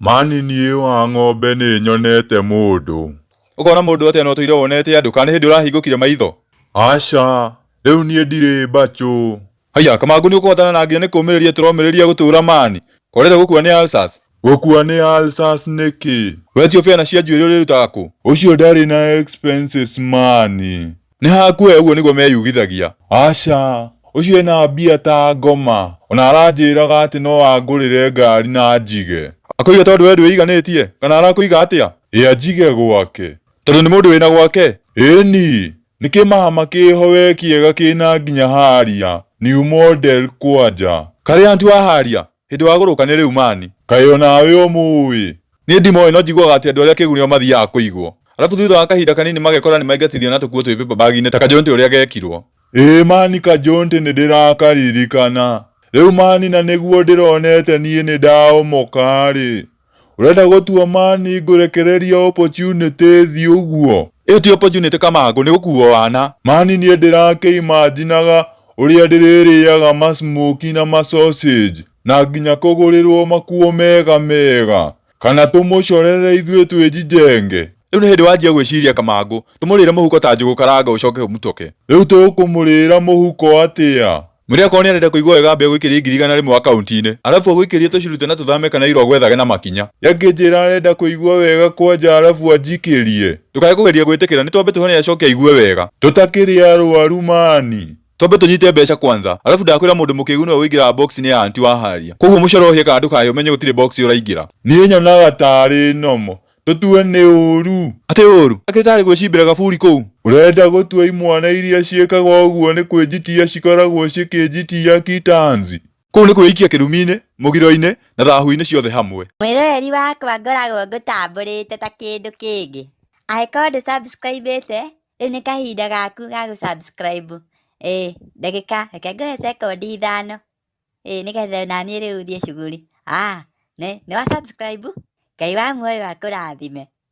Man niĩ wa ng'ombe nĩ nyonete mũndũ. Ũkona mũndũ atĩa na ũtũire wonete andũ kana nĩ hĩndĩ ũrahingũkire maitho? Aca, rĩu niĩ ndirĩ mbachũ. Haiya, Kamangũ nĩ ũkũhotana na nginya nĩ kũũmĩrĩria tũromĩrĩria gũtũra man. Korera gũkua nĩ ulcers. Gũkua nĩ ulcers nĩkĩ? Wetio bĩa cia njuĩrĩ ũrĩrutaga kũ? Ũcio ndarĩ na expenses man. Nĩ hakue ũguo nĩguo meyugithagia. Aca, ũcio ena mbia ta ngoma. Ona aranjĩraga atĩ no angũrĩre ngari na anjige. Akũiga tondũ we ndwĩiganĩtie kana arakũiga atĩa? Ĩ anjige gwake. Tondũ nĩ mũndũ wĩna gwake? Ĩni, nĩ kĩmama kĩho we kĩega kĩna nginya Harrier, new model kwanja. Karĩ anti wa Harrier? Hĩndĩ wagũrũka nĩ rĩu man. Kaĩ onawe ũmũĩ? Niĩ ndimoĩ no njiguaga atĩ andũ arĩa akĩgu nĩo mathiaga kũigwo. Arabu thutha wa kahinda kanini magekora nĩ maingatithio na tũkuo twĩ paper bag-inĩ ta Kajonte ũrĩa gekirwo. Ĩĩ man Kajonte nĩ ndĩrakaririkana. Rĩu man na nĩguo ndĩronete niĩ nĩ ndaomoka-rĩ. Ũrenda gũtua man ngũrekereria opportunity ĩthiĩ ũguo? Ĩyo ti opportunity Kamangũ, nĩ gũkuo wana. Man niĩ ndĩrakĩimaginaga ũrĩa ndĩrĩrĩaga ma smokie na ma sausage na nginya kũgũrĩrwo makuo mega mega. Kana tũmũcorere ithuĩ twĩjijenge? Rĩu nĩ hĩndĩ wanjia gwĩciria Kamangũ, tũmũrĩre mũhuko ta njũgũ karanga ũcoke ũmũtoke. Rĩu tũkũmũrĩra mũhuko atĩa? Mwĩre akorwo nĩarenda kũigua wega ambe agũikĩrie 100,000 akaunti-inĩ, arabu agũikĩrie tũcirute na tũthame kana irwo agwethage na makinya. Akĩnjĩra arenda kũigua wega kwanja arabu anjikĩrie. Ndũkae kũgeria gwĩtĩkĩra, nĩ twambe tũhone acoke aigue wega. Tũtakĩrĩ arwaru man. Twambe tũnyite mbeca kwanza, arabu ndakwĩra mũndũ mũkĩgu nĩwe ũingĩraga box-inĩ ya anti wa Harrier. Koguo mũcoro ũhĩe kana ndũkahĩe ũmenye gũtirĩ box ũraingĩra. Niĩ nyonaga tarĩ normal. Tũtue nĩ ũru. Atĩ ũru? Akĩrĩ tarĩ gwĩcimbĩra gaburi kũu. Ũrenda gũtua imwana iria ciĩkaga ũguo nĩ kwĩnjitia cikoragwo cikĩnjitia kitanzi? Kũu nĩ kwĩikia kĩrumi-inĩ, mũgiro-inĩ na thahu-inĩ ciothe hamwe. Mwĩroreri wakwa ngoragwo ngũtambũrĩte ta kĩndũ kĩngĩ. Angĩkorwo ndũ subscribe ĩte, rĩu nĩ kahinda gaku ga gũ subscribe. Ĩĩ ndagĩka, reke ngũhe sekondi 5, ĩĩ nĩgetha onaniĩ rĩu thiĩ cuguri. Nĩ wa subscribe? Ngai wa muoyo akũrathime.